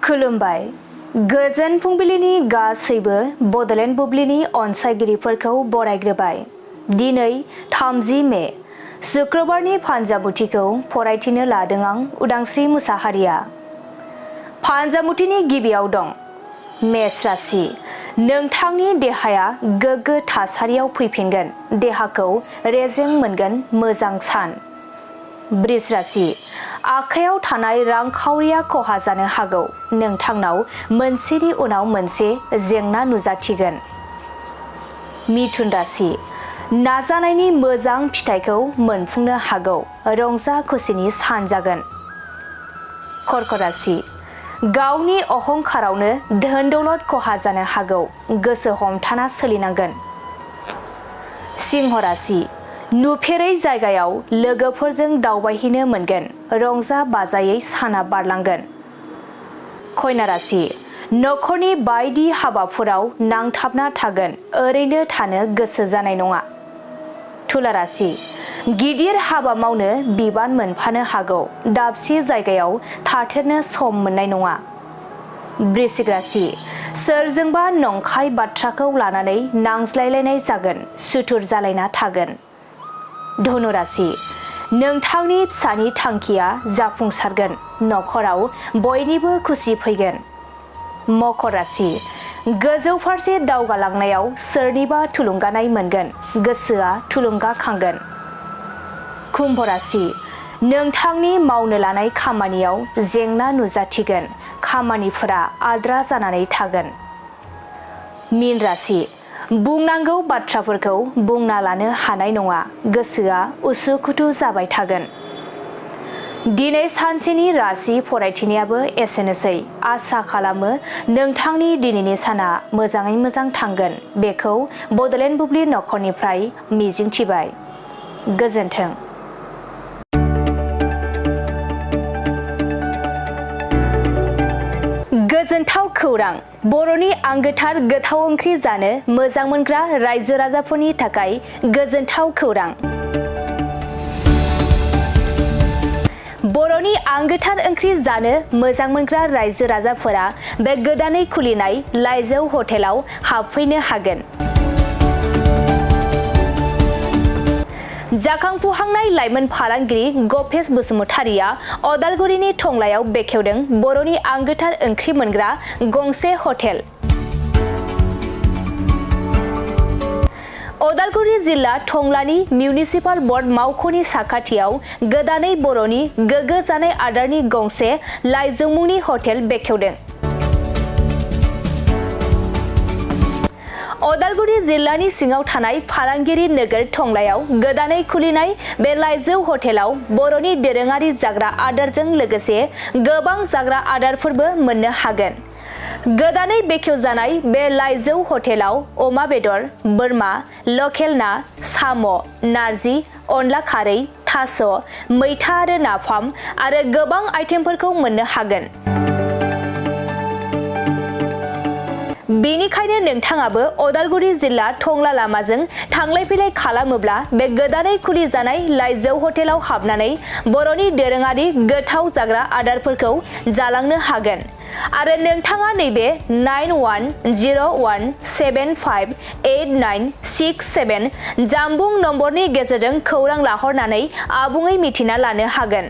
खुलुमबाय। गोजोन फुंबिलिनि गासैबो बडलेण्ड बुब्लिनि अनसायगिरिफोरखौ बरायग्रोबाय। दिनै 30 मे शुक्रबारनि फान्जामुथिखौ फरायथिनो लादों आं उदांस्रि मुसाहारिया। फान्जामुथिनि गिबियाव दं मेष राशि। नोंथांनि देहाया गोग्गो थासारियाव फैफिनगोन। देहाखौ रेजें मोनगोन। मोजां सान। वृष राशि। आखायाव थानाय रांखावरिया खहा जानो हागौ। नोंथांनाव मोनसेनि उनाव मोनसे जेंना नुजाथिगोन। मिथुन राशि। नाजानायनि मोजां फिथाइखौ मोनफुंनो हागौ। रंजा खुसिनि सान जागोन। कर्कट राशि। गावनि अहंकारावनो धोन दौलत खहा जानो हागौ। गोसो हमथाना सोलिनांगोन। सिंह राशि। नुफेरै जायगायाव लोगोफोरजों दावबायहैनो मोनगोन। रंजा बाजायै साना बारलांगोन। कन्या राशि। नखरनि बायदि हाबाफोराव नांथाबना थागोन। ओरैनो थानो गोसो जानाय नङा। तुला राशि। गिदिर हाबा मावनो बिबान मोनफानो हागौ। दाबसे जायगायाव थाथेरनो सम मोननाय नङा। वृश्चिक राशि। सोरजोंबा नंखाय बाथ्राखौ लानानै नांज्लायलायनाय जागोन। सुथुर जालायना थागोन। धनु राशि। नोंथांनि फिसानि थांखिया जाफुंसारगोन। नखराव बयनिबो खुसि फैगोन। मकर राशि। गोजौ फारसे दावगालांनायाव सोरनिबा थुलुंगानाय मोनगोन। गोसोआ थुलुंगाखांगोन। कुम्भ राशि। नोंथांनि मावनो लानाय खामानियाव जेंना नुजाथिगोन। खामानिफोरा आद्रा जानानै थागोन। मीन राशि। बुंनांगौ बाथ्राफोरखौ बुंना लानो हानाय नङा। गोसोआ उसुखुथु जाबाय थागोन। दिनै सानसेनि राशि फरायथिनायाबो एसेनोसै। आसा खालामो नोंथांनि दिनैनि साना मोजाङै मोजां थांगोन। बेखौ बडलेण्ड बुब्लि नखरनिफ्राय मिजिंथिबाय। गोजोन्थों। गोजोनथाव खौरां। बर'नि आंगोथार गोथाव ओंख्रि जानो मोजां मोनग्रा रायजो राजाफोरनि थाखाय गोजोनथाव खौरां। बर'नि आंगोथार ओंख्रि जानो मोजां मोनग्रा रायजो राजाफोरा बे गोदानै खुलिनाय लाइजौ हटेलाव हाबफैनो हागोन। जाखांफुहांनाय लाइमोन फालांगिरि गपेश बसुमतारिया अदालगुरिनि टंलायाव बेखेवदों बर'नि आंगोथार ओंख्रि मोनग्रा गंसे हटेल। अदालगुरि जिल्ला टंलानि मिउनिसिपाल बर्ड मावख'नि साखाथियाव गोदानै बर'नि गोग्गो जानाय आदारनि गंसे लाइजौ मुंनि हटेल बेखेवदों। अदालगुरि जिल्लानि सिङाव थानाय फालांगिरि नोगोर टंलायाव गोदानै खुलिनाय बे लाइजौ हटेलाव बर'नि दोरोङारि जाग्रा आदारजों लोगोसे गोबां जाग्रा आदारफोरबो मोननो हागोन। गोदानै बेखेवजानाय बे लाइजौ हटेलाव अमा बेदर, बोरमा, लकेल ना, साम', नारजि, अनला खारै, थास', मैथा आरो नाफाम आरो गोबां आइटेमफोरखौ मोननो हागोन। बेनिखायनो नोंथाङाबो अदालगुरि जिल्ला टंला लामाजों थांलाय फैलाय खालामोब्ला बे गोदानै खुलिजानाय लाइजौ हटेलाव हाबनानै बर'नि दोरोङारि गोथाव जाग्रा आदारफोरखौ जालांनो हागोन। आरो नोंथाङा नैबे 9101758967 जानबुं नम्बरनि गेजेरजों खौरां लाहरनानै आबुङै मिथिना लानो हागोन।